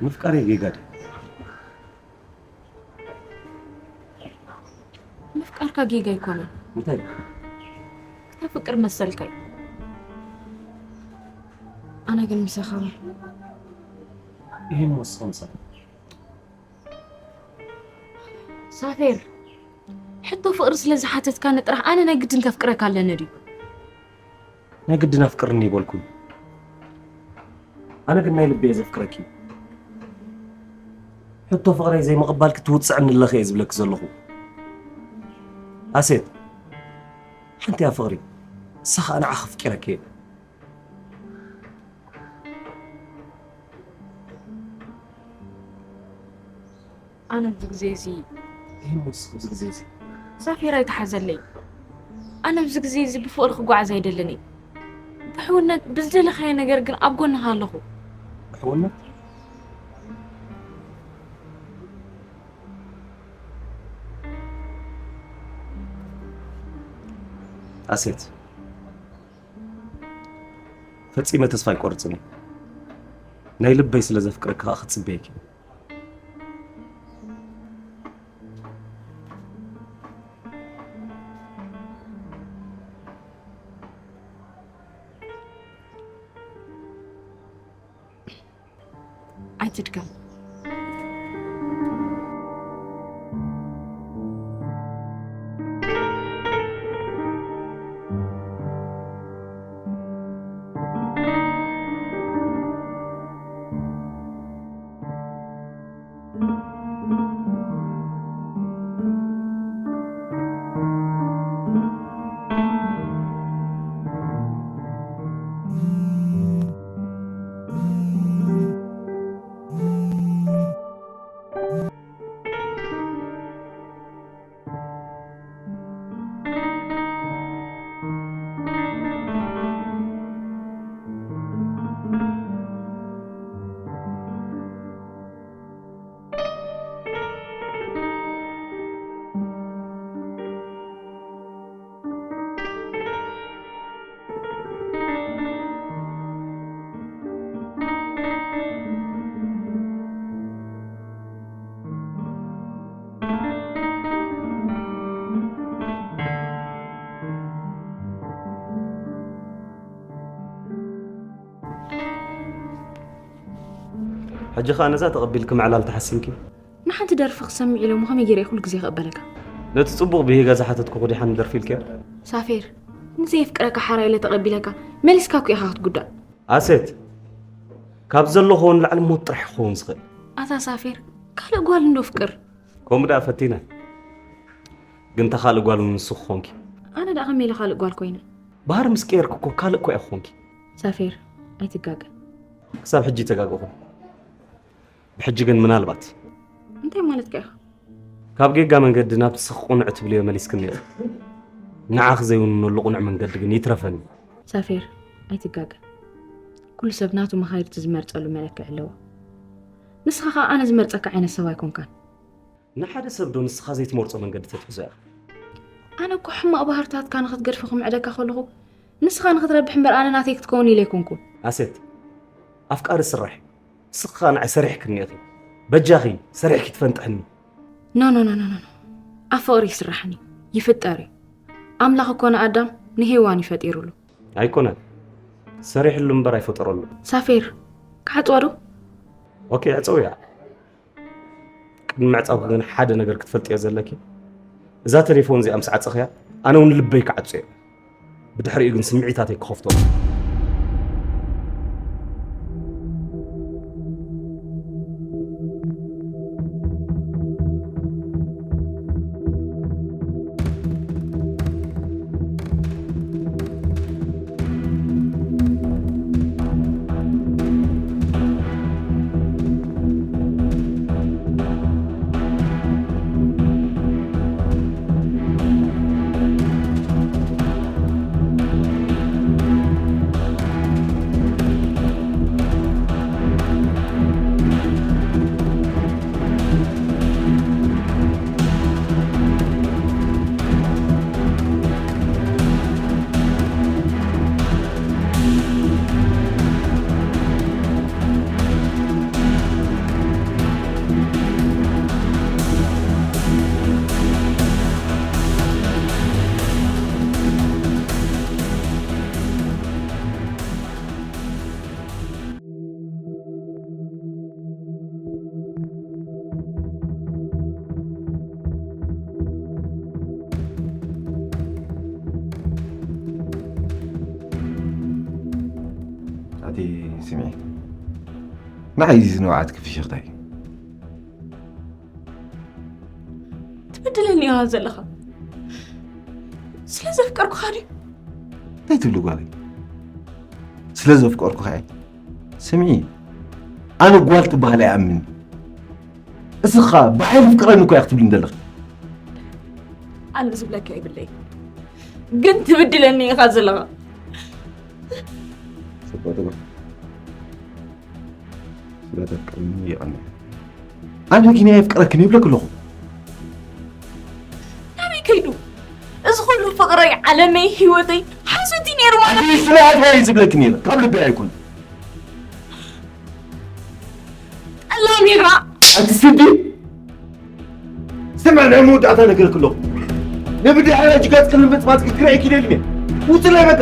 ምፍቃረይ ጌጋ ድዩ? ምፍቃርካ ጌጋ ኣይኮነን። እንታይ? ክተፍቅር መሰልካ እዩ። ኣነ ግን ምሳኻ ይህን ወስኸምሳ ሳፌር፣ ሕቶ ፍቕሪ ስለ ዝሓተትካኒ ጥራሕ ኣነ ናይ ግድን ከፍቅረካ ኣለኒ ድዩ? ናይ ግድን ኣፍቅርኒ ይበልኩን። ኣነ ግን ናይ ልበየ ዘፍቅረኪ። ሕቶ ፍቕረይ ዘይምቕባልኪ ትውፅዕኒ ኣለኺ እየ ዝብለኪ ዘለኹ። ኣሴት፣ ሓንቲ እያ ፍቕሪ፣ ንሳ ኸኣ ንዓኺ ኣፍቂረኪ እየ። ኣነ ኣብዚ ግዜ እዚ ይህን ወስኽ ኣብዚ ግዜ እዚ ሳፌር ኣይተሓዘለይ። ኣነ ኣብዚ ግዜ እዚ ብፍቕሪ ክጓዓዝ ኣይደልን እየ። ብሕውነት ብዝደለኻዮ ነገር ግን ኣብ ጎንኻ ኣለኹ። ብሕውነት ኣሴት፣ ፈጺመ ተስፋ ኣይቆርጽን እየ። ናይ ልበይ ስለ ዘፍቅረኪ ኸኣ ክጽበየኪ። ኣይትድገም። ሕጂ ኸኣ ነዛ ተቐቢልኪ ምዕላል ተሓሲምኪ? ንሓንቲ ደርፊ ክሰምዕ ኢለ እሞ ከመይ ገይረ ኩሉ ግዜ ክቕበለካ? ነቲ ጽቡቕ ብሂጋ ዝሓተትኩ ዲሓን ደርፊ ኢልክያ? ሳፌር፣ ንዘየፍቅረካ ሓራ ኢለ ተቐቢለካ መሊስካ እኮ ኢኻ ክትጉዳእ። ኣሴት፣ ካብ ዘለኹ ንላዕሊ ሞት ጥራሕ ክኸውን ዝኽእል። ኣታ ሳፌር፣ ካልእ ጓል እንዶ ፍቅር። ከምኡ ደኣ ፈቲነ፣ ግን እታ ካልእ ጓል እውን ንሱ ክኾንኪ። ኣነ ደኣ ከመይ ኢለ ካልእ ጓል ኮይነ? ባህሪ ምስ ቀየርኪ እኮ ካልእ እኮ ኢኺ ክኾንኪ። ሳፌር፣ ኣይትጋገ። ክሳብ ሕጂ ኣይተጋገኹን። ብሕጂ ግን ምናልባት እንታይ ማለትካ ኢኻ? ካብ ጌጋ መንገዲ ናብቲ ስኽ ቅኑዕ ትብልዮ መሊስክኒ ኢኺ። ንዓኺ ዘይውንነሉ ቅኑዕ መንገዲ ግን ይትረፈኒ። ሳፌር፣ ኣይትጋገ። ኩሉ ሰብ ናቱ መኻይድ እቲ ዝመርጸሉ መለክዒ ኣለዎ። ንስኻ ኸኣ ኣነ ዝመርጸካ ዓይነት ሰብ ኣይኮንካን። ንሓደ ሰብ ዶ ንስኻ ዘይትመርጾ መንገዲ ተትሕዞ ኢኻ? ኣነ እኮ ሕማቕ ባህርታትካ ንኽትገድፎ ክምዕደካ ከለኹ ንስኻ ንኽትረብሕ እምበር ኣነ ናተይ ክትከውን ኢለ ኣይኮንኩን። ኣሴት፣ ኣፍቃሪ ስራሕ እዩ። ንስኺ ኸኣ ንዓይ ሰሪሕክኒ ኢኺ። በጃኺ ሰሪሕኪ ትፈንጥሕኒ። ኖ ኖ ኖ ኖ ኖ። ኣብ ፍቕሪ ይስራሕን እዩ ይፍጠር እዩ። ኣምላኽ እኮ ንኣዳም ንሄዋን እዩ ፈጢሩሉ። ኣይኮነን። ሰሪሕሉ እምበር ኣይፈጠረሉ። ሳፌር፣ ክዓጽዋ ዶ? ኦኬ፣ ዕጸውያ። ቅድሚ ምዕጻውኪ ግን ሓደ ነገር ክትፈልጥዮ ዘለኪ፣ እዛ ቴሌፎን እዚኣ ምስ ዓጸኽያ፣ ኣነ እውን ልበይ ክዓጹ እየ። ብድሕሪኡ ግን ስምዒታተይ ክኸፍቶ። ስምዒ፣ ንዓይ እዚ ንብዓትኪ ፍሽኽታ እዩ። ትበድለኒ ኢኻ ዘለኻ። ስለ ዘፍቀርኩኻ ድዩ? እንታይ ትብሊ ጓለይ? ስለ ዘፍቀርኩኻ እየ። ስምዒ፣ ኣነ ጓል ትበሃል ኣይኣምን። እስኻ ብሓይሊ ፍቅረኒ እኮ እያ ክትብሊ እንደለኺ። ኣነ ዝብለካ ይብለይ፣ ግን ትብድለኒ ኢኻ ዘለኻ። ጽቡቕ፣ ጽቡቕ። ስለ ተፍቅርኒ የቐንየለይ። ኣነ ግን የፍቅረክን ይብለክ ኣለኹ። ናበይ ከይዱ? እዚ ኩሉ ፍቕረይ፣ ዓለመይ፣ ህይወተይ ሓሶት እዩ ነይሩ ማለት እዩ። ስለ ኣድሃይ ዝብለክ ነይረ፣ ካብ ልበይ ኣይኮነን። ጠላም ኢኻ። ኣቲ ስዲ፣ ስምዕ፣ ናይ መወዳእታ ነገርክ ኣለኹ። ንብድሕሪ ሕጂ ገጽ ክንምጽማጽ ክትክርዒ ኪደልኒ። ውጽእ ላይ በቃ።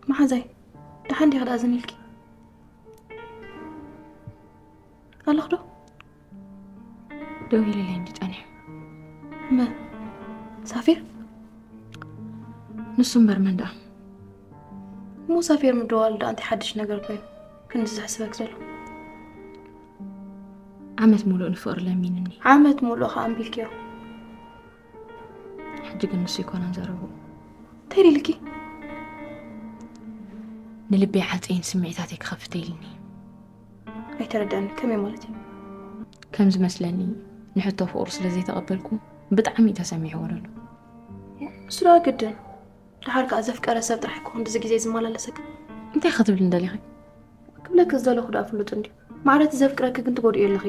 መሓዛይ፣ ደሓን ዲኺ ደኣ ዝን ኢልኪ? ኣለኹ ዶ? ደው ኢልለይ እንዲ ጸኒሑ። መን? ሳፊር? ንሱ እምበር መን ደኣ? እሞ ሳፊር ምድዋል ደኣ እንታይ ሓድሽ ነገር ኮይኑ ክንዲ ዘሕስበክ ዘሎ? ዓመት ሙሉእ ንፍቕሪ ለሚንኒ። ዓመት ሙሉእ ከኣ ኣንቢልክዮ። ሕጂ ግን ንሱ ኣይኮነን ዘረብኡ። እንታይ ኢልኪ? ንልበይ ዓፀይን ስምዒታተይ ክኸፍተ ኢልኒ። ኣይተረድኣኒ። ከመይ ማለት እዩ? ከም ዝመስለኒ ንሕቶ ፍቕሩ ስለ ዘይተቐበልኩ ብጣዕሚ እዩ ተሰሚዕዎ ዘሎ። እሱ ደኣ ግድን። ደሓር ከኣ ዘፍቀረ ሰብ ጥራሕ እኮ ክንድዚ ግዜ ዝመላለሰካ። እንታይ ክትብልኒ ደሊኺ? ክብለኪ ዝደለኹ ደኣ ፍሉጥ እንድዩ። ማዕረ እቲ ዘፍቅረኪ ግን ትጎድእዮ ኣለኺ።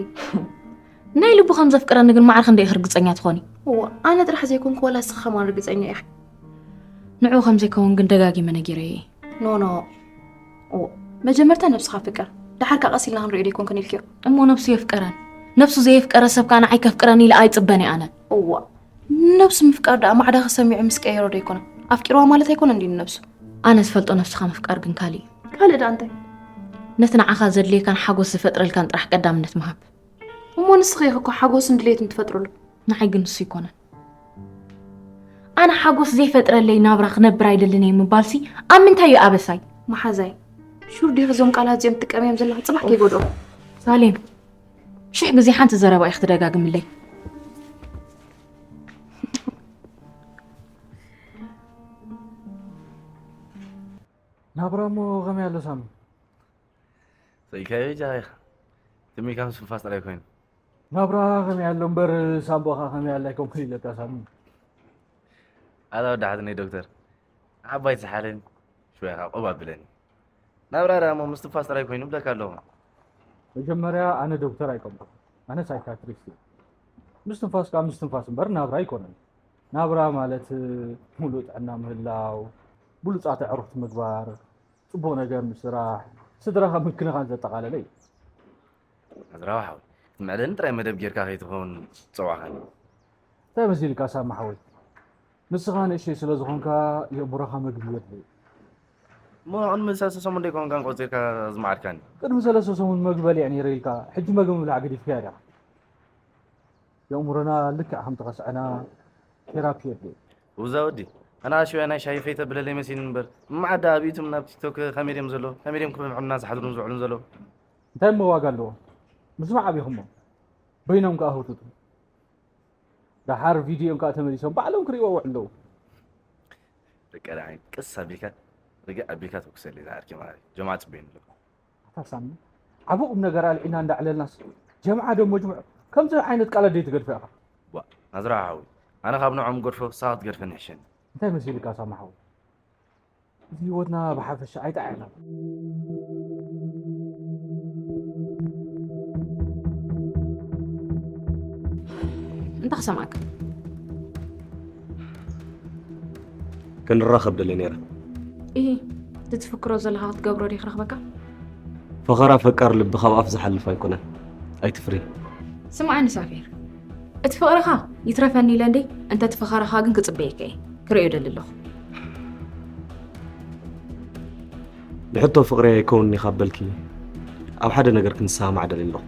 ናይ ልቡ ከም ዘፍቅረኒ ግን ማዕረ ክንደይ ኢኺ ርግጸኛ ትኾኒ? እዋ፣ ኣነ ጥራሕ ዘይኮንኩ ዋላ እስኺ ከማን ርግጸኛ ኢኺ። ንዕኡ ከም ዘይከውን ግን ደጋጊመ ነጊረዮ እየ። ኖ፣ ኖ። እዎ፣ መጀመርታ ነብስኻ ፍቀር። ደሓር ከኣ ቀስ ኢልና ክንሪኦ ደይኮንክን ኢልክዮ። እሞ ነብሱ የፍቀረን። ነብሱ ዘየፍቀረ ሰብ ከኣ ንዓይ ከፍቅረኒ ኢለ ኣይጽበን እየ ኣነ። እዋ፣ ነብሱ ምፍቃር ደኣ ማዕዳ ክሰሚዑ ምስ ቀየሮ ዶ ኣይኮነን? ኣፍቂርዋ ማለት ኣይኮነን ድዩ ንነብሱ? ኣነ ዝፈልጦ ነብስኻ ምፍቃር ግን ካልእ እዩ። ካልእ ደኣ እንታይ? ነቲ ንዓኻ ዘድልየካን ሓጎስ ዝፈጥረልካን ጥራሕ ቀዳምነት ምሃብ። እሞ ንስኺ ኢኺ እኮ ሓጎስን ድሌትን ትፈጥርሉ። ንዓይ ግን ንሱ ኣይኮነን። ኣነ ሓጎስ ዘይፈጥረለይ ናብራ ክነብር ኣይደልን እየ ምባልሲ ኣብ ምንታይ እዩ ኣበሳይ? መሓዛይ፣ ሹር ዲኺ እዞም ቃላት እዚኦም ትጥቀምዮም ዘለኺ ጽባሕ ከይጎድኦ? ሳሌም፣ ሽሕ ግዜ ሓንቲ ዘረባ ኢኺ ትደጋግምለይ። ናብራ እሞ ከመይ ኣሎ ሳሚ? ሰይካዮ ጃኻ። ትሚካ ምስትንፋስ ጥራይ ኮይኑ። ናብራ ከመይ ኣሎ እምበር ሳምቦኻ ከመይ ኣላ ኣይኮንኩን ኢለካ ሳሚ። ኣታ ወዲ ሓትነይ ዶክተር፣ ዓባይ ትስሓለኒ፣ ሽወያ ከኣ ቆብ ኣብለኒ። ናብራ ደኣ እሞ ምስትንፋስ ጥራይ ኮይኑ እብለካ ኣለኹ። መጀመርያ ኣነ ዶክተር ኣይኮንኩን፣ ኣነ ሳይካትሪስት እየ። ምስትንፋስ ከኣ ምስትንፋስ እምበር ናብራ ኣይኮነን። ናብራ ማለት ሙሉእ ጥዕና ምህላው፣ ብሉጻት ኣዕሩኽቲ ምግባር፣ ጽቡቕ ነገር ምስራሕ፣ ስድራኻ ምክንኻን ዘጠቓለለ እዩ። ናዝራዊ ሓወይ፣ ክትምዕደኒ ጥራይ መደብ ጌርካ ከይትኸውን ዝጸዋዕካኒ። እንታይ መሲልካ ሳሚ ሓወይ? ንስኻ ንእሽተይ ስለ ዝኾንካ የእምሮኻ መግቢ የድልዮ። እሞ ቅድሚ ሰለስተ ሰሙን ደይኮንካን ቆጺርካ ዝመዓድካኒ? ቅድሚ ሰለስተ ሰሙን መግቢ በሊዐ ነይረ ኢልካ፣ ሕጂ መግቢ ምብላዕ ገዲፍካዮ ዲኻ? የእምሮና ልክዕ ከምቲ ከስዐና ቴራፒ የድልዮ። ውዛ ወዲ፣ ኣነ ኣሽወያ ናይ ሻሂ ፈይተ ብለለይ መሲልኒ እምበር፣ እማዓዳ ኣብ ዩቱብ ናብ ቲክቶክ ከመይ ድዮም ዘለዉ? ከመይ ድዮም ክምዕዱና ዝሓድሩን ዝውዕሉን ዘለዉ? እንታይ እሞ ዋጋ ኣለዎ? ምስማዕ ኣቢኹሞ። በይኖም ከኣ ህውትቱ። ደሓር ቪድዮም ከኣ ተመሊሶም ባዕሎም ክርእይዎ ውዕል ኣለዉ። በቃ ደሓን ቅስ ኣቢልካ፣ ርግእ ኣቢልካ ተኩሰለይ ዝዓርከይ ማለት እዩ። ጀምዓ ጽበየኒ ኣለኹ። ኣታ ሳሚ፣ ዓቢ ቁም ነገር ኣልዒልና እንዳዕለልናስ፣ ጀምዓ ዶ መጅሙዕ፣ ከምዚ ዓይነት ቃላት ደይትገድፎ ኢኻ። ዋ፣ ናዝራ ሓወይ፣ ኣነ ካብ ንዖም ገድፎ፣ ንስኻ ክትገድፈኒ ይሕሸኒ። እንታይ መሲልካ ሳሚ ሓወይ? እዚ ህይወትና ብሓፈሻ ኣይጠዓዕናን። እንታይ ክሰምዓካ? ክንራኸብ ደለ ነይረ። ኢ እቲ ትፍክሮ ዘለኻ ክትገብሮ ዲ ክረኽበካ? ፈኸራ ፈቃር ልቢ ካብ ኣፍ ዝሓልፍ ኣይኮነን። ኣይትፍሪ። ስምዓኒ ሳፊር፣ እቲ ፍቕርኻ ይትረፈኒ ኢለ እንዴ፣ እንተ እቲ ፈኸራኻ ግን ክጽበየካ እየ። ክርእዮ ደሊ ኣለኹ። ንሕቶ ፍቕሪ ኣይከውን ኢኻ በልኪ ኣብ ሓደ ነገር ክንሰማማዕ ደሊ ኣለኹ።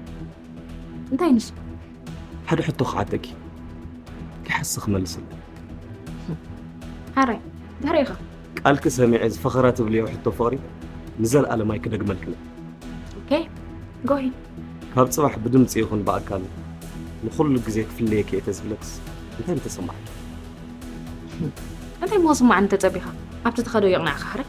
እንታይ ንሱ? ሓደ ሕቶ ክሓተኪ፣ ክሓስ ክመልስልኪ። ሓራይ ድሕሪኻ። ቃልኪ ሰሚዐ ዝፈኸራ ትብልዮ ሕቶ ፍቕሪ ንዘለኣለም ኣይክደግመልክን። ኦኬ፣ ጎሂድ። ካብ ጽባሕ ብድምፂ ይኹን ብኣካል ንኹሉ ግዜ ክፍለየኪ እየ ተዝብለክስ እንታይ ምተሰማዕኪ? እንታይ ምኸስማዕ እንተጸቢኻ ኣብቲ ትኸዶ ይቕናዕካ ሓረ።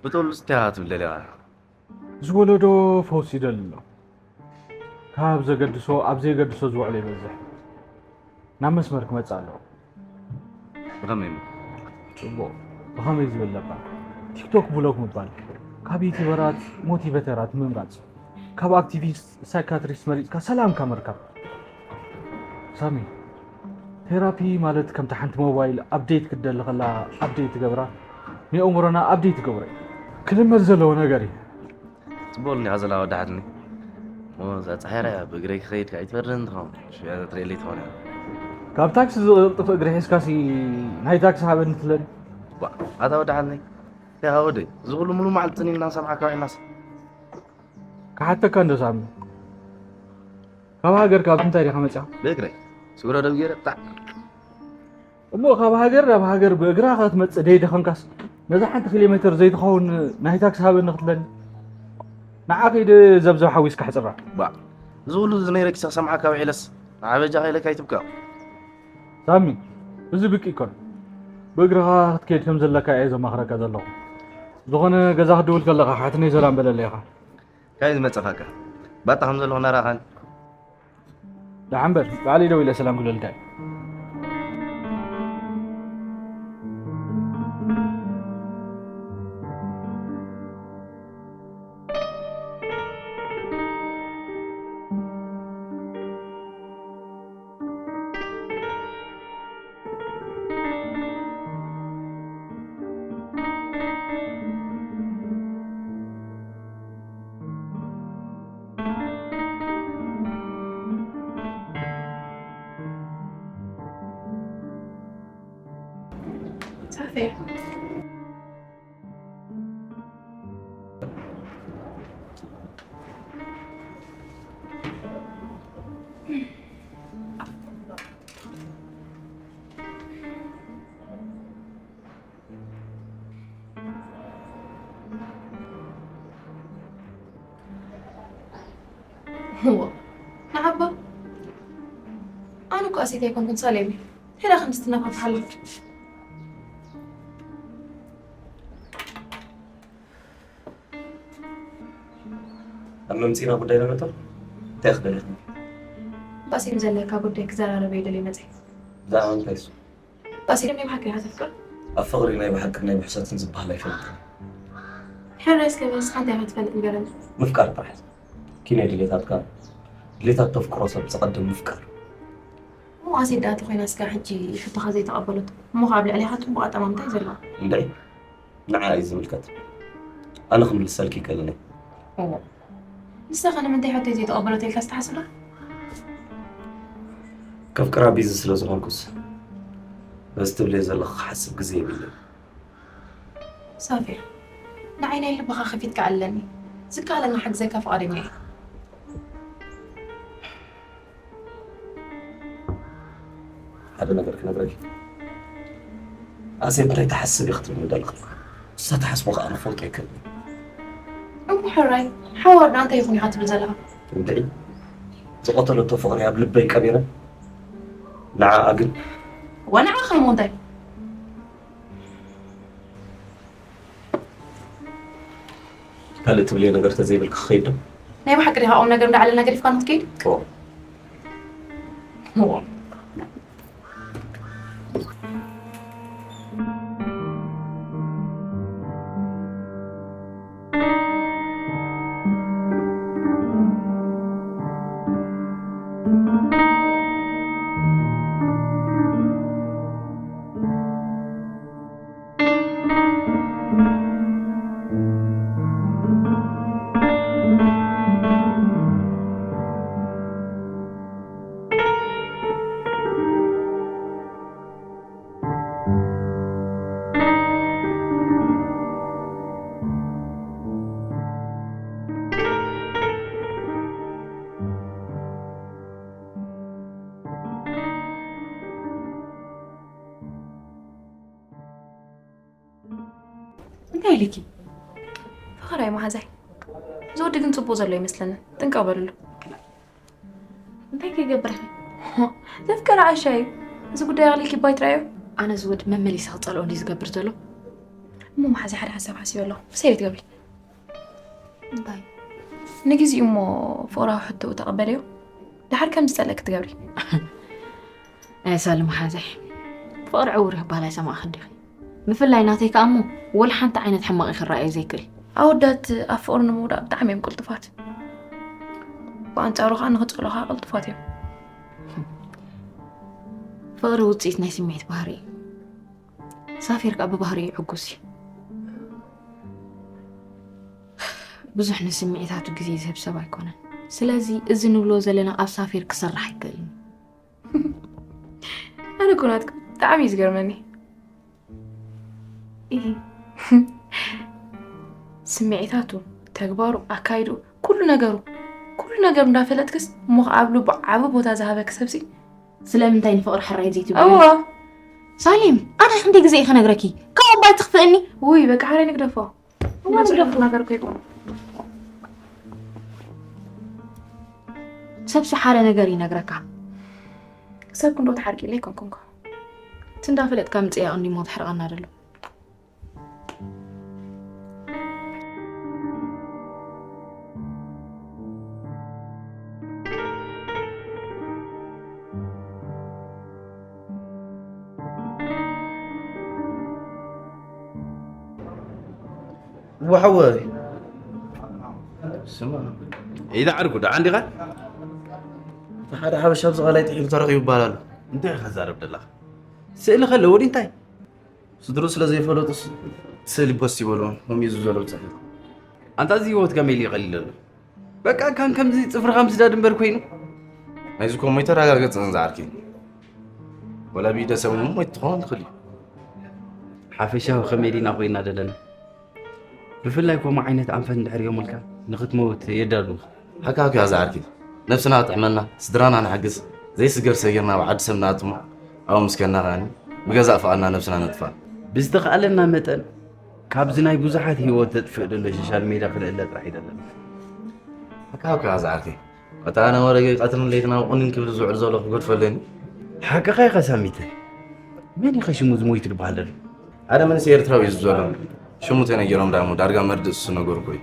ብጥሉስ እንታይ ኢኻ ትብል ደሊኻ? ዝወለዶ ፈውሲ ይደሊ ኣሎ። ካብ ዘገድሶ ኣብ ዘየገድሶ ዝውዕሎ ይበዝሕ። ናብ መስመር ክመጽእ ኣለዎ። ብኸመይ እሞ? ጽቡቕ። ብኸመይ ዝብል ለባ? ቲክቶክ ብሎግ ምባል፣ ካብ ዩቲበራት ሞቲቬተራት ምምራጽ፣ ካብ ኣክቲቪስት ሳይካትሪስት መሪጽካ ሰላምካ ምርካብ። ሳሚ፣ ቴራፒ ማለት ከምታ ሓንቲ ሞባይል ኣፕዴት ክትደሊ ከላ ኣፕዴት ትገብራ፣ ንኣእምሮና ኣፕዴት ትገብሮ እዩ። ክልመድ ዘለዎ ነገር እዩ። ጽቡቕ ኢልካ ዘለኻ ወዲ ሓትኒ። እሞ እዛ ጻሕያራ እያ ብእግረይ ክኸይድ ከኣ ኣይትበርድን ትኸውን። ሽያ ትርእየለይ ትኸውን እያ። ካብ ታክሲ ዝቕልጥፍ እግሪ ሒዝካሲ ናይ ታክሲ ሃበኒ ትለኒ። ባ፣ ኣታ ወዲ ሓትኒ። እንታይ ወደይ፣ እዚ ኩሉ ሙሉ መዓልቲ ጽኒና ንሰምዓካ ውዒልናስ። ክሓተካ እንዶ ሳሚ። ካብ ሃገር ካብ እንታይ ዲኻ መጺኻ? ብእግረይ። ስግሮ ደው ገይረ፣ ጣዕ። እሞ ካብ ሃገር ናብ ሃገር ብእግራ ክትመጽእ ደይደኸምካስ፣ ነዛ ሓንቲ ኪሎ ሜትር ዘይትኸውን ናይ ታክሲ ሃበኒ ክትብለኒ? ንዓ ከይደ ዘብዘብ ሓዊስካ ሕጽራ። ባ፣ እዚ ኩሉ እዚ ነይረ ክሳብ ሰምዓካ ውዒለስ፣ ንዓ በጃኻ ኢለካ ኣይትብከቕ። ሳሚ፣ እዚ ብቂ ይኮን። ብእግርኻ ክትከይድ ከም ዘለካ እየ ዘማኽረካ ዘለኹ። ዝኾነ ገዛ ክትድውል ከለኻ ሓትነይ ሰላም በለለይ ኢኻ። ካበይ ዝመጸኻካ? ባታ ከም ዘለኹ ናራኻን። ደሓን በል፣ ባዕለይ ደው ኢለ ሰላም ክብለልካ እየ። ሳፊር፣ እዋ፣ ንዓባ፣ ኣነ እኮ ኣሴት ኣይኮንኩን፣ ሳሌም እየ። እንታይ ደኣ ከምዚ ትነፋፍሕ ኣለኻ? ኣብ መምፂና ጉዳይ ነመጠር እንታይ ክደለትኒ? ብኣሴት ዘለካ ጉዳይ ክዘራረበ ይደልየ መፅእ። ብዛዕባ እንታይ እሱ? ብኣሴት ናይ ብሓቂ ኢኻ ተፍቅር? ኣብ ፍቕሪ ናይ ብሓቅን ናይ ብሕሰትን ዝበሃል ኣይፈልጥን። ሕራይ እስከ ንስኻ እንታይ ኢኻ ትፈልጥ ንገረኒ? ምፍቃር ጥራሕ። ኪነ ድሌታትካ፣ ድሌታት ተፍቅሮ ሰብ ዝቐድም ምፍቃር። እሞ ኣሴት ደኣ ተኾይና እስከ ሕጂ ሕቶኻ ዘይተቐበለቶ? እሞ ከኣ ኣብ ልዕሌኻ ጽቡቕ ኣጠማምታ እዩ ዘለዋ። እንድዒ፣ ንዓ እዩ ዝምልከት። ኣነ ክምልሰልኪ ይክእልን እየ። እዎ። ንስኻ ከ ንምንታይ ሕቶይ ዘይተቐበለቶ ኢልካ ዝተሓስብ ዶ? ከፍቅራ ቢዚ ስለ ዝኾንኩስ፣ በዚ ትብልዮ ዘለኹ ክሓስብ ግዜ የብለይን። ሳፊር፣ ንዓይ ናይ ልብኻ ከፊትካ ኣለኒ። ዝከኣለኒ ሓግዘካ ፍቓደኛ እየ። ሓደ ነገር ክነግረኪ። ኣሴት እንታይ ትሓስብ እየ ክትብልኒ ደለኻ? ንሳ ትሓስቦ ከኣ ክፈልጦ ኣይክእልን። እሞ ሕራይ ሓዋርና እንታይ ይኹን ኢኻ ትብል ዘለኻ? እንድዒ ዝቐተለቶ ፍቕሪ ኣብ ልበይ ቀቢረ ንዓኣ ግን ዋንዓ ከምኡ እንታይ? ካልእ ትብልዮ ነገር ተዘይብልካ ክኸይድ ዶ? ናይ ብሓቂ ዲኻ ቁም ነገር እንዳዓለልና ገዲፍካ ንክትከይድ? እንታይ ኢልኪ? ፍቕራይ መሓዛይ፣ እዚ ወዲ ግን ጽቡቕ ዘሎ ይመስለኒ። ጥንቀቕ በልሉ። እንታይ ከይገብር? ዘፍቀረ ዓሻ እዩ። እዚ ጉዳይ ኣቕሊልኪ ባይ ትራዮ። ኣነ እዚ ወዲ መመሊሰ ክጸልኦ እንዲ ዝገብር ዘሎ። እሞ መሓዛይ ሓደ ሓሳብ ሓሲበ ኣለኹ። ሰበይት ገብሪ። እንታይ? ንግዜኡ እሞ ፍቕራዊ ሕቶኡ ተቐበልዮ። ደሓር ከም ዝጸልእ ክትገብሪ። ኣይ ሳሊ መሓዛይ፣ ፍቕሪ ዕውር ይባሃል ኣይሰማዕክ እንዲኺ? ብፍላይ ናተይ ከኣ እሞ ወላ ሓንቲ ዓይነት ሕማቕ ክረኣዮ ዘይክእል። ኣወዳት ኣብ ፍቕሪ ንምውዳቕ ብጣዕሚ እዮም ቅልጡፋት። ብኣንጻሩ ከኣ ንኽጸልኡ ከኣ ቅልጡፋት እዮም። ፍቕሪ ውጽኢት ናይ ስምዒት ባህሪ እዩ። ሳፊር ከኣ ብባህሪኡ ዕጉስ እዩ። ብዙሕ ንስምዒታቱ ግዜ ዝህብ ሰብ ኣይኮነን። ስለዚ እዚ ንብሎ ዘለና ኣብ ሳፊር ክሰርሕ ኣይክእልን። ኣነ እኮ ናትኩም ብጣዕሚ እዩ ዝገርመኒ። እሂ። ስምዒታቱ፣ ተግባሩ፣ ኣካይድኡ፣ ኩሉ ነገሩ፣ ኩሉ ነገሩ እንዳፈለጥክስ እሞ ከኣ ኣብ ልቡ ዓቢ ቦታ ዝሃበኪ ሰብሲ። ስለምንታይ ንፍቕሪ ሕራይ ዘይትብሊ? እዋ። ሳሊም፣ ኣነ ክንደይ ግዜ እየ ክነግረኪ? ካብኡ እባ ኣይትኽፍእኒ። ውይ፣ በቃ ሓራይ ንግደፎ። እዋ፣ ንግደፎ። ነገር እኮ ይኮነ። ሰብሲ ሓደ ነገር ይነግረካ። ክሳብ ክንዶ ተሓርቂለ ኣይኮንኩንኮ። እቲ እንዳፈለጥካ ምጽያቕ እንዲሞ ተሕርቐና ደሎ። ወሓወ። ስማ። ኢዳ ዓርጉ፣ ደሓን ዲኻ? እቲ ሓደ ሓበሻ ኣብዚ ቃላይ ጥሒሉ ተረኺቡ ይባላሉ። እንታይ ኢኻ ትዛረብ ዘለኻ? ስእሊ ከለዎ ድዩ እንታይ? ስድሩ ስለ ዘይፈለጡስ ስእሊ ፖስት ይበልዎ፣ ከምኡ እዩ ዝዘሎ ብፅሒት። ኣንታ እዚ ህይወት ከመይ ኢሉ ይቐሊል ኣሎ? በቃ ካን ከምዚ ፅፍርኻ ምስዳድ እምበር ኮይኑ። ናይዚ እኮ እሞ ኣይተረጋገፅን ዝዓርከይ። ወላ ብኢደ ሰብ እውን ሞይት ትኸውን ትኽእል እዩ። ሓፈሻዊ ከመይ ዲና ኮይና ዘለና? ብፍላይ ከምኡ ዓይነት ኣንፈት እንድሕር ዮምልካ ንኽትመውት የዳሉኻ። ሓካኪ ኣዛ ዓርኪ፣ ነብስና ጥዕመና፣ ስድራና ንሓግዝ፣ ዘይስገር ሰጊርና ኣብ ዓዲ ሰብ ንኣትሞ፣ ኣብኡ ምስከና ኸኣኒ ብገዛእ ፍቓድና ነብስና ነጥፍኣ። ብዝተኻእለና መጠን ካብዚ ናይ ብዙሓት ህይወት ዘጥፍእ ዘሎ ሶሻል ሜድያ ክንእለ ጥራሕ ይደለና። ሓካኪ ኣዛ ዓርኪ፣ ኣታ ኣነ ወረ ቀትርን ለይትን ኣብ ቁኒን ክብል ዝውዕል ዘሎ ክገድፈለኒ። ሓቅኻ ኢኻ ሳሚተ። መን ኢኻ ሽሙ ዝሞይቱ ዝበሃል ዘሎ? ሓደ መንእሰይ ኤርትራዊ እዩ ዘሎ። ሽሙ ተነጊሮም ዳሞ ዳርጋ መርድእ እሱ ነገርኩ እዩ።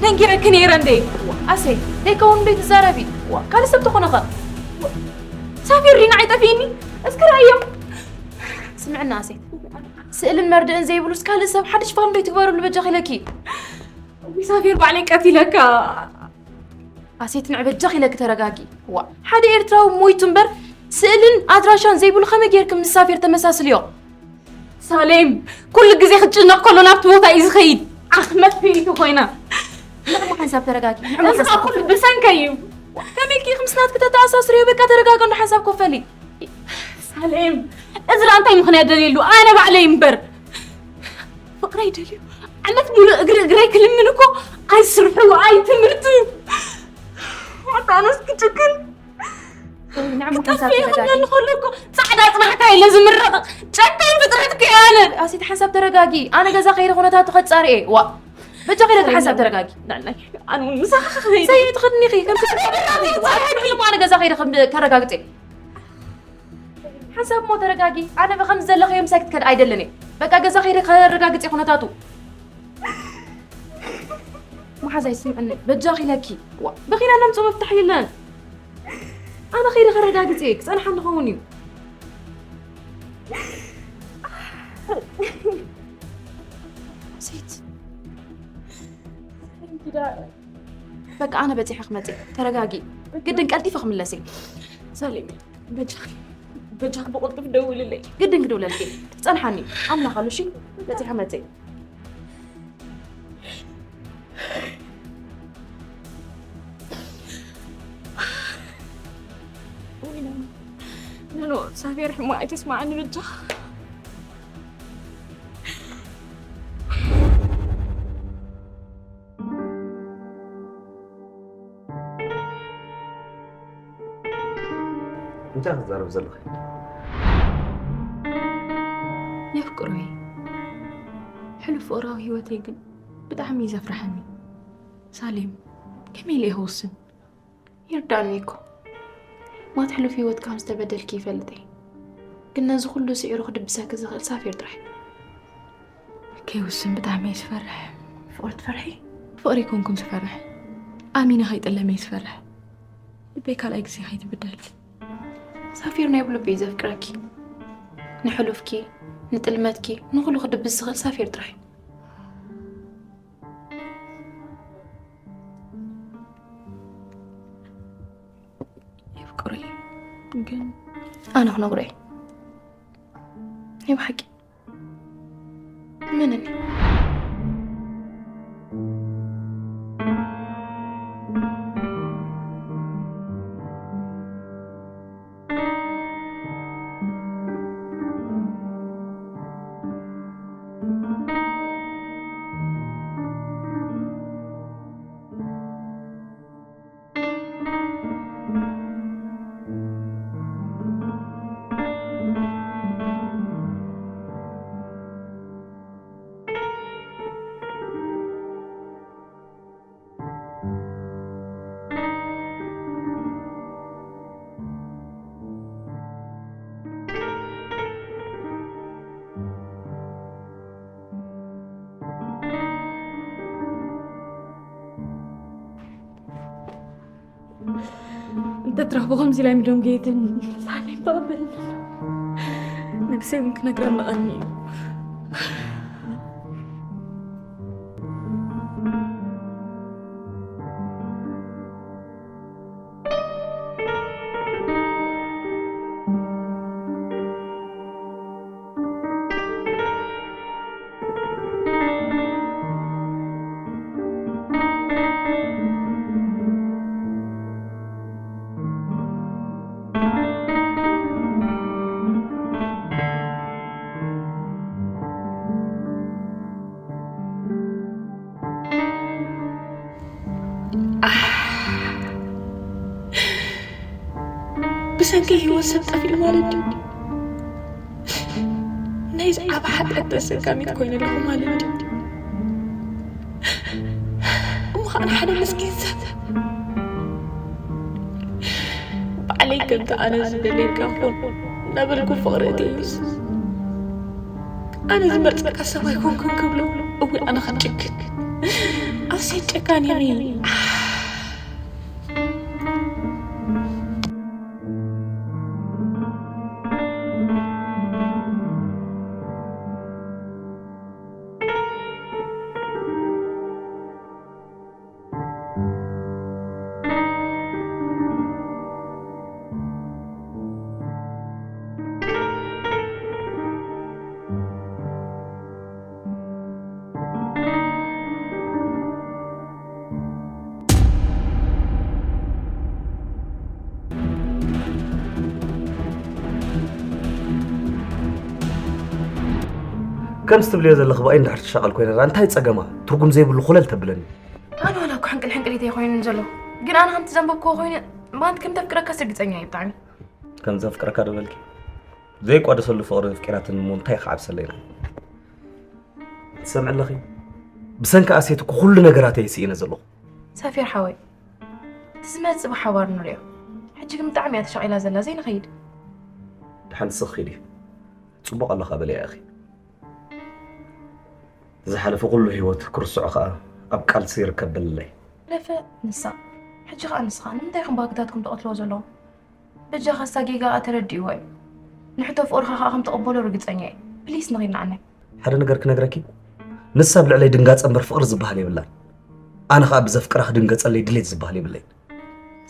ነጊረኪ ነይረ እንዴ? ኣሴ፣ ደይከውን እንዴ ትዛረቢ? ዋ፣ ካልእ ሰብ ተኾነ ኸ? ሳፊር ሪና ኣይጠፊእኒ። እስኪ ረኣዮ። ስምዕና ኣሴ፣ ስእልን መርድእን ዘይብሉስ ካልእ ሰብ ሓድሽ ፋን ዶ ትግበርሉ በጃኺ ኢለኪ? ወይ ሳፊር ባዕለይ ቀቲለካ። ኣሴት ንዕ በጃኺ ኢለኪ ተረጋጊ። ዋ፣ ሓደ ኤርትራዊ ሞይቱ እምበር ስእልን ኣድራሻን ዘይብሉ ከመይ ጌርኪ ምስ ሳፊር ተመሳስልዮ? ሳሌም፣ ኩሉ ግዜ ክትጭነቕ ከሎ ናብቲ ቦታ እዩ ዝኸይድ። ዓኽ መጥፊኢቱ ኮይና። ንዕማ ሓንሳብ ተረጋጊ። ንዕማ እዚ ሓንሳብ ኩሉ ብሰንከይ እዩ። ከመይ ኢልኪ ኢኺ ምስ ናትኪ ተተኣሳስርዮ? በቃ ተረጋጊ፣ እንዶ ሓንሳብ ኮፈሊ። ሳሌም፣ እዚ ደኣ እንታይ ምኽንያት ደልየሉ? ኣነ ባዕለይ እምበር። ፍቕረይ ደልዩ ዓመት ሙሉእ እግሪ እግረይ ክልምን እኮ ኣይስርሑ፣ ኣይትምህርቱ። ኣታ ኣነስ ክጭክን። ንዕማ ሓንሳብ ክጠፍእ ተረጋጊ። ይኽእለኒ ከሎ እኮ ጻዕዳ ጽናሕካ ኢለ ዝምረቕ ጨካን ፍጥረት እኮ እየ ኣነ። ኣሴት ሓንሳብ ተረጋጊ። ኣነ ገዛ ከይደ ኩነታቱ ከጻርየ። ዋ። በጃኺ ኢለኪ ሓንሳብ ተረጋጊ። ንዕናይ ኣነ እውን ምሳኺ ክኸይድ። ሰይቲ ኸድኒ ኢኺ። ከምቲ ተረጋጊ። ኣነ ገዛ ከይደ ከም ከረጋግጽ እየ። ሓንሳብ እሞ ተረጋጊ። ኣነ ብኸምዚ ዘለኽዮ ምሳይ ክትከድ ኣይደልን እየ። በቃ ገዛ ከይደ ከረጋግጽ እየ ኩነታቱ። መሓዛይ ስምዕኒ፣ በጃኺ ኢለኪ። ዋ፣ በኺና ነምጽኦ መፍትሕ የለን። ኣነ ከይደ ከረጋግጽ እየ፣ ክጸንሓኒ ክኸውን እዩ። ሴት። በቃ ኣነ በጺሐ ክመጽእ፣ ተረጋጊ። ግድን ቀልጢፈ ክምለስ እየ። ሳሌም፣ በጃኺ፣ በጃኺ ብቕልጡፍ ደውልለይ። ግድን ክድውለልኪ፣ ትጸንሓኒ። ኣምላኽ ኣሉ፣ እሺ? በጺሐ ክመጽእ እየ። ኖ፣ ኖ፣ ሳፊር ሕማቕ ኣይተስማዓኒ በጃኻ። እንታይ ክትዛረብ ዘለኺ? የፍቅሮ እየ። ሕሉፍ ፍቕራዊ ህይወተይ ግን ብጣዕሚ እዩ ዘፍርሓኒ። ሳሌም፣ ከመይ ኢለ እየ ክውስን? ይርዳእኒ እኮ። ማት ሕሉፍ ህይወት ከም ዝተበደልኪ ይፈልጥ እየ። ግን ነዚ ኩሉ ስዒሩ ክድብሰኪ ዝኽእል ሳፊር ጥራሕ እዩ። ከይውስን ብጣዕሚ እየ ዝፈርሕ። ፍቕሪ ትፈርሒ? ፍቕሪ ኣይኮንኩን ዝፈርሕ። ኣሚነ ከይጥለም እየ ዝፈርሕ። ልበይ ካልኣይ ግዜ ከይትብደል። ሳፊር ናይ ብልቢ እዩ ዘፍቅረኪ። ንሕሉፍኪ፣ ንጥልመትኪ፣ ንኹሉ ክድብስ ዝኽእል ሳፊር ጥራሕ እዩ። የፍቅሮ እዩ ግን ኣነ ክነግሮ እየ ናይ ብሓቂ እመነኒ። እንተትረኽቦ ከምዚ ኢላይ ምደንገየትን ሳሌም ተቐበልኒ። ነብሰይ እውን ክነግራ መቐኒ እዩ። ብሰንኪ ህይወት ሰብ ጠፊኡ ማለት ድዩ? ናይዚ ዓብ ሓጢኣት ተሰካሚት ኮይነ ኣለኹ ማለት ድዩ? እሞ ኸዓ ንሓደ መስኪን ሰብ ባዕለይ ከምቲ ኣነ ዝደልየካ ኩን እናበልኩ ፍቕሪ እትህብስ ኣነ ዝመርጸካ ሰብ ኣይኮንኩን ክብሎ እወ ኣነ ክጭክን ኣሰይ ጨካን ኢኺ። ከምዚ ትብልዮ ዘለኺ ብኣይ እንድሕር ትሻቐል ኮይና እንታይ ጸገማ? ትርጉም ዘይብሉ ኩለል ተብለኒ። ኣነ ዋላ እኮ ሕንቅል ሕንቅሊተይ ኮይኑ ዘሎ፣ ግን ኣነ ከምቲ ዘንበብክዎ ኮይኑ ማንት ከም ተፍቅረካ ስርግጸኛ እየ ብጣዕሚ። ከም ዘፍቅረካ ዶ በልኪ? ዘይቋደሰሉ ፍቕሪ ኣፍቂራትኒ እሞ እንታይ ክዓብሰለይ ነው? ትሰምዒ ኣለኺ? ብሰንኪ ኣሴት እኮ ኩሉ ነገራተይ ስኢነ ዘለኹ። ሳፊር ሓወይ፣ እቲ ዝመጽእ ብሓባር ንሪኦ። ሕጂ ግን ብጣዕሚ እያ ተሻቒላ ዘላ፣ ዘይንኸይድ። ደሓን ንስኺ ኪዲ። ጽቡቕ ኣለኻ በልያ ኢኺ። ዝሓለፈ ኩሉ ህይወት ክርስዖ ኸኣ ኣብ ቃልሲ ይርከብ በልለይ። ለፈ ንሳ። ሕጂ ኸኣ ንስኻ ንምንታይ ኢኹም ባህግታትኩም ትቐትልዎ ዘለኹም? በጃኻ እሳ ጌጋኣ ተረዲእዋ እዩ። ንሕቶ ፍቕርኻ ኸኣ ከም ትቕበሎ ርግጸኛ እየ። ፕሊስ ንኺድ ንዓናይ። ሓደ ነገር ክነግረኪ፣ ንሳ ኣብ ልዕለይ ድንጋጸ እምበር ፍቕሪ ዝበሃል የብላን። ኣነ ኸኣ ብዘፍቅራ ክድንገጸለይ ድሌት ዝበሃል የብለይን።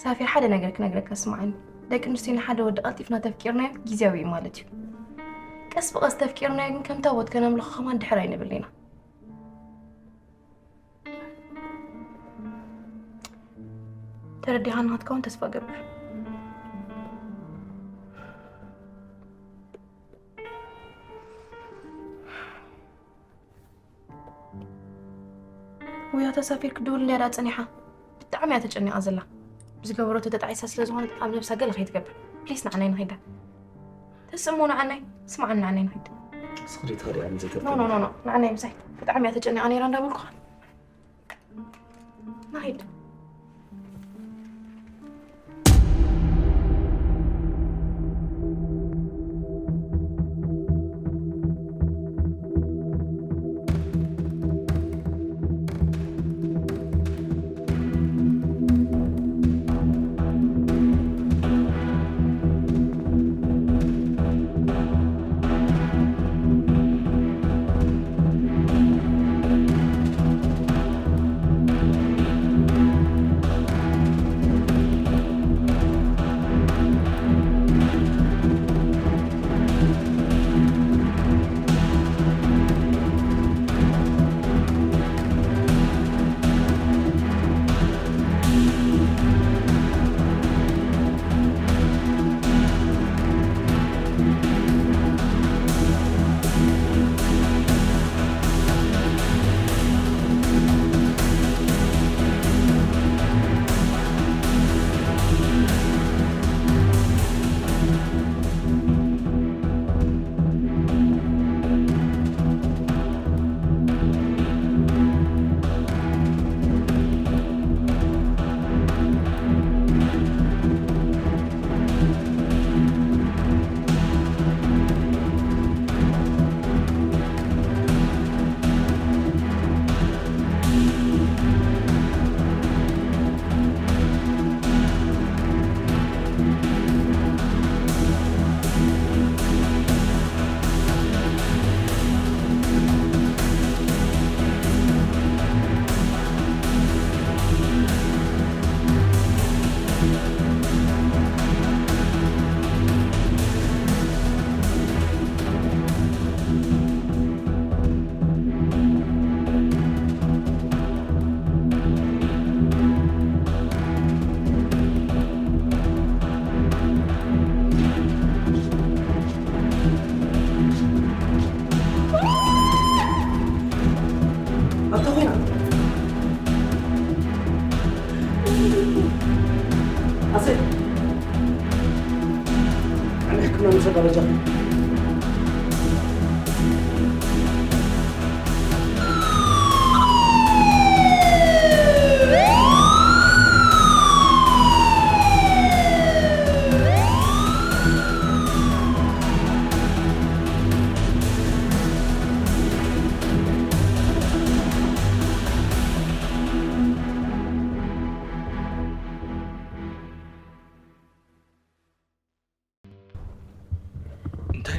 ሳፊር፣ ሓደ ነገር ክነግረካ ስምዓኒ። ደቂ ኣንስትዮ ንሓደ ወዲ ቀልጢፍና ተፍቂርናዮ ግዝያዊ እዩ ማለት እዩ። ቀስ ብቐስ ተፍቂርናዮ ግን ከም ታቦት ከነምልኾ ከማን ድሕር ኣይንብል ኢና። ተረዲኻና ክትከውን ተስፋ እገብር። ውይ፣ ኣታ ሳፊር ክትድውል እንድያ ደኣ ጸኒሓ። ብጣዕሚ እያ ተጨኒቓ ዘላ። ብዝገበረቶ ተጣዒሳ ስለ ዝኾነት ኣብ ነብሳ ገለ ከይትገብር። ፕሊስ ንዓናይ ንኺዳ። ተስእሞ ንዓናይ፣ ስምዓኒ ንዓናይ ንኺድ። ስኽሪ ትኸዲ ኣነ ኖ፣ ኖ፣ ዘይተርተኒ። ኖ፣ ኖ፣ ንዓናይ ምሳይ። ብጣዕሚ እያ ተጨኒቓ ነይራ እንዳበልኩኻ። ንኺድ።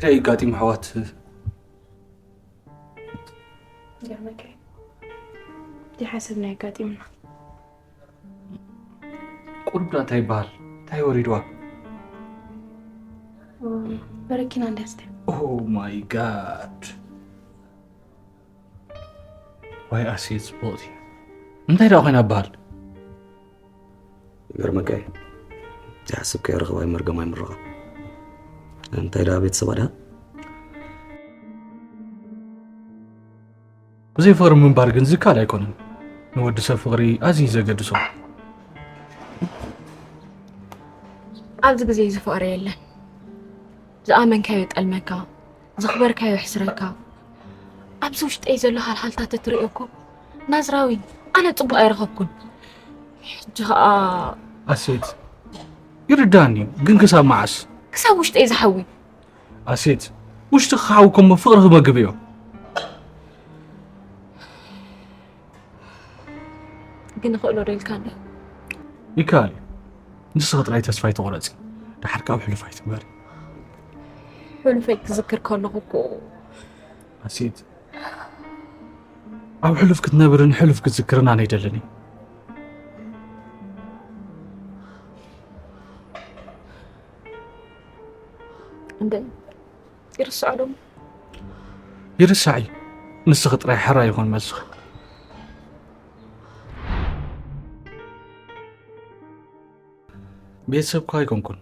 እንታይ ኣጋጢሙ ኣሕዋት? ገርመካይ። እቲ ሓሰብና የጋጢምና። ቁሩብ ዳ እንታይ ይበሃል? እንታይ ወሪድዋ? በረኪና እንዲያስተ Oh my God። ዋይ ኣሴት ጽቡቕቲ። እንታይ ደኣ ኮይና በሃል? ይገርመካ እዩ። ዘይሓሰብካዮ ረኸባ መርገም ኣይምረቐ። እንታይ ደኣ ቤተሰባ ደኣ? ብዘይ ፍቕሪ ምንባር ግን ዝከኣል ኣይኮነን። ንወዲ ሰብ ፍቕሪ ኣዝዩ ዘገድሶ። ኣብዚ ግዜ እዚ ፍቕሪ የለን። ዝኣመንካዮ ጠልመካ፣ ዘኽበርካዮ ሕስረካ። ኣብዚ ውሽጠይ ዘሎ ሃልሃልታት እትርእዮ እኮ ናዝራዊ፣ ኣነ ጽቡቕ ኣይረኸብኩን። ሕጂ ኸኣ ኣሴት፣ ይርዳኒ፣ ግን ክሳብ መዓስ? ክሳብ ውሽጠይ ዝሓዊ። ኣሴት፣ ውሽጢ ክሓዊ ከሞ ፍቕሪ ክመግብ እዮ። ግን እኽእሎ ዶ ኢልካ እንደ ይከኣል እዩ። ንስኺ ጥራይ ተስፋ ኣይትቑረጺ። ደሓር ካብ ሕሉፍ ኣይትንበሪ። ሕሉፈይ ክዝክር ከለኹ እኮ ኣሴት፣ ኣብ ሕሉፍ ክትነብርን ሕሉፍ ክትዝክርን ኣነ ኣይደልን እዩ። እንደ ይርስዖ ዶ? ይርሳዕ እዩ። ንስኺ ጥራይ ሕራይ ይኹን መልስኺ። ቤተሰብካ ኣይኮንኩን።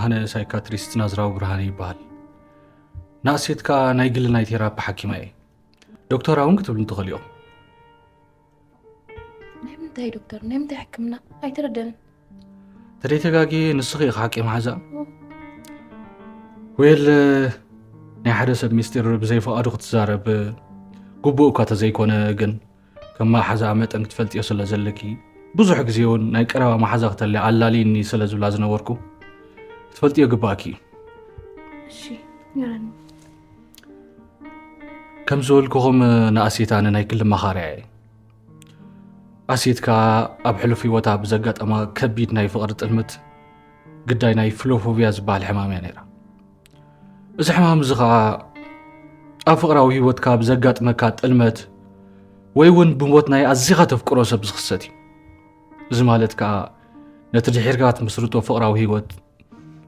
ኣነ ሳይካትሪስት ናዝራዊ ብርሃነ ይበሃል። ንኣሴትካ ናይ ግሊ ናይ ቴራፒ ሓኪማ እየ። ዶክተራ እውን ክትብሉ ትኽእሉ ኢኹም። ናይ ምንታይ ዶክተር ናይ ምንታይ ሕክምና ኣይተረደንን። ተደይተጋጊ ንስኺ ኢኻ ሓቂ መሓዛ። ወይል ናይ ሓደ ሰብ ሚስጢር ብዘይፍቓዱ ክትዛረብ ግቡእ እኳ ተዘይኮነ፣ ግን ከም መሓዛ መጠን ክትፈልጥዮ ስለ ዘለኪ፣ ብዙሕ ግዜ እውን ናይ ቀረባ መሓዛ ክተልያ ኣላልይኒ ስለ ዝብላ ዝነበርኩ ክትፈልጥዮ ግባእኪ እዩ። እሺ፣ ንገረኒ። ከም ዝበልኩኹም ንኣሴት ኣነ ናይ ግሊ መኻርያ እየ። ኣሴት ከኣ ኣብ ሕሉፍ ህይወታ ብዘጋጠማ ከቢድ ናይ ፍቕሪ ጥልምት ግዳይ ናይ ፍሎፎብያ ዝበሃል ሕማም እያ ነይራ። እዚ ሕማም እዚ ኸኣ ኣብ ፍቕራዊ ህይወትካ ብዘጋጥመካ ጥልመት ወይ እውን ብሞት ናይ ኣዚኻ ተፍቅሮ ሰብ ዝኽሰት እዩ። እዚ ማለት ከኣ ነቲ ድሒርካ ትምስርቶ ፍቕራዊ ህይወት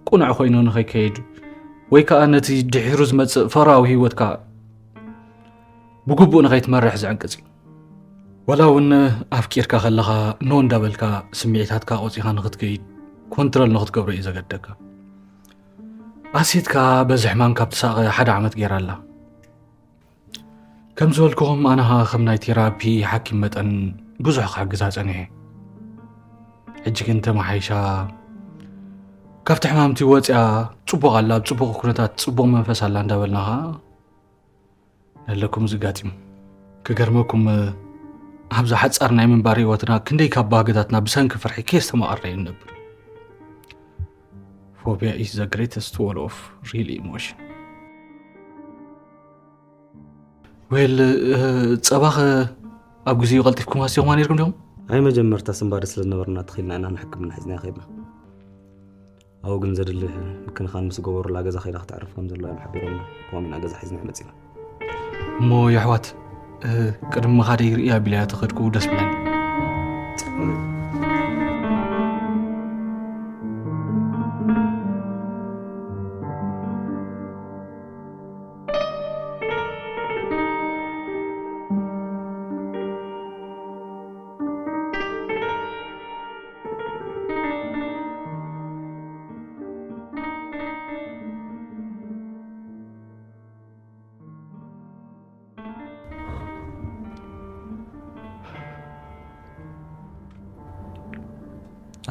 ቅኑዕ ኮይኑ ንኸይከይድ ወይ ከኣ ነቲ ድሒሩ ዝመጽእ ፍቕራዊ ህይወትካ ብግቡእ ንኸይትመርሕ ዝዕንቅጽ እዩ። ዋላ እውን ኣፍቂርካ ከለኻ ኖ እንዳበልካ ስምዒታትካ ቆጺኻ ንኽትከይድ ኮንትረል ንኽትገብሮ እዩ ዘገደካ። ኣሴትካ በዚ ሕማም ካብ ትሳቐ ሓደ ዓመት ገይራ ኣላ። ከም ዝበልኩኹም ኣነ ኸኣ ከም ናይ ቴራፒ ሓኪም መጠን ብዙሕ ክሕግዛ ጸኒሐ። ሕጂ ግን ተመሓይሻ ካብቲ ሕማምቲ ወፂኣ ጽቡቕ ኣላ፣ ኣብ ጽቡቕ ኩነታት ጽቡቕ መንፈስ ኣላ እንዳበልና ኸኣ ነለኩም ዝጋጢም። ክገርመኩም ኣብዛ ሓጻር ናይ ምንባር ህይወትና ክንደይ ካብ ባህግታትና ብሰንኪ ፍርሒ ከየስተማቐርና እዩ ንነብር። Phobia is the greatest wall of real emotion። ዌል ጸባኸ ኣብ ግዜኡ ቀልጢፍኩም ኣስቲኹማ ነርኩም ዲኹም? ኣይ መጀመርታ ስንባደ ስለ ዝነበርና ተኺልና ኢና ንሕክምና ሒዝና ከድና። ኣብኡ ግን ዘድሊ ምክንኻን ምስ ገበሩላ ገዛ ከይዳ ክተዕርፍ ከም ዘለዋ እዮም ሓቢሮምና። ከምኡ ኢና ገዛ ሒዝና መጺና። እሞ የሕዋት ቅድሚ ምኻደይ ርእያ ቢለያ ተኸድኩ ደስ ብለኒ።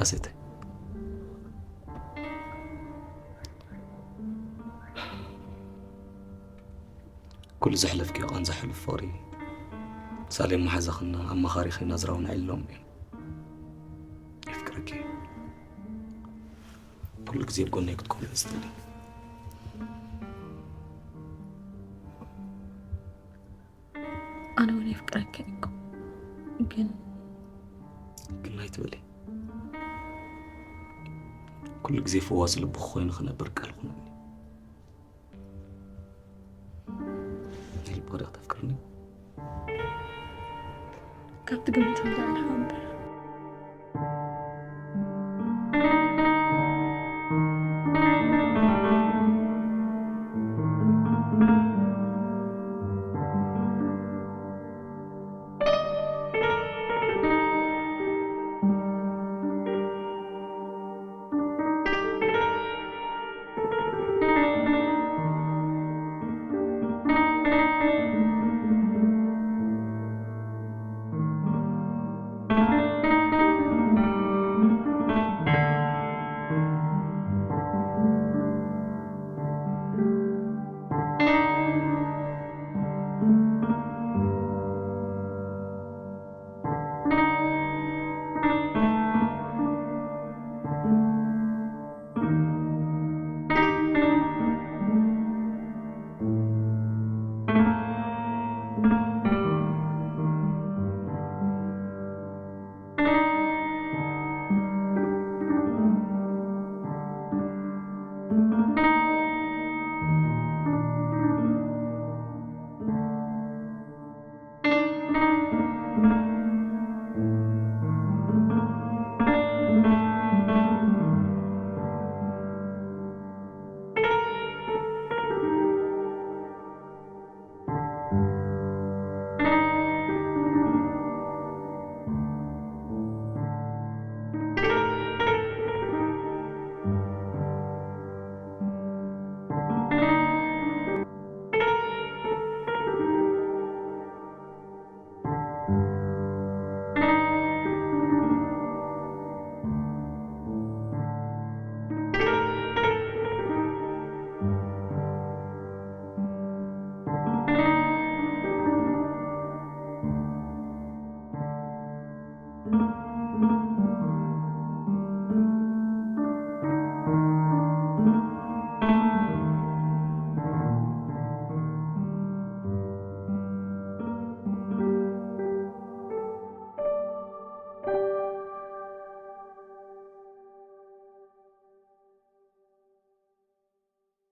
ኣሴተይ ኩሉ ዘሕለፍክዮ ቃንዛ ሕሉፍ ፍቕሪ ሳሌም መሓዛኽን ኣማኻሪኺ ናዝራውን ኣዕሊሎም እዮም። የፍቅረኪ ኩሉ ግዜ ጎነይ ክትኮኒ ዝደሊ። ኣነ እውን የፍቅረኪ እኮ ግን ግን ኣይትበሊ። ኩሉ ግዜ ፈዋሲ ልብኺ ኮይኑ ክነብር ቃል ኩነኒ። ዲኻ ተፍቅርኒ? ካብ ትግምቶ ዝለዓለ እምበር።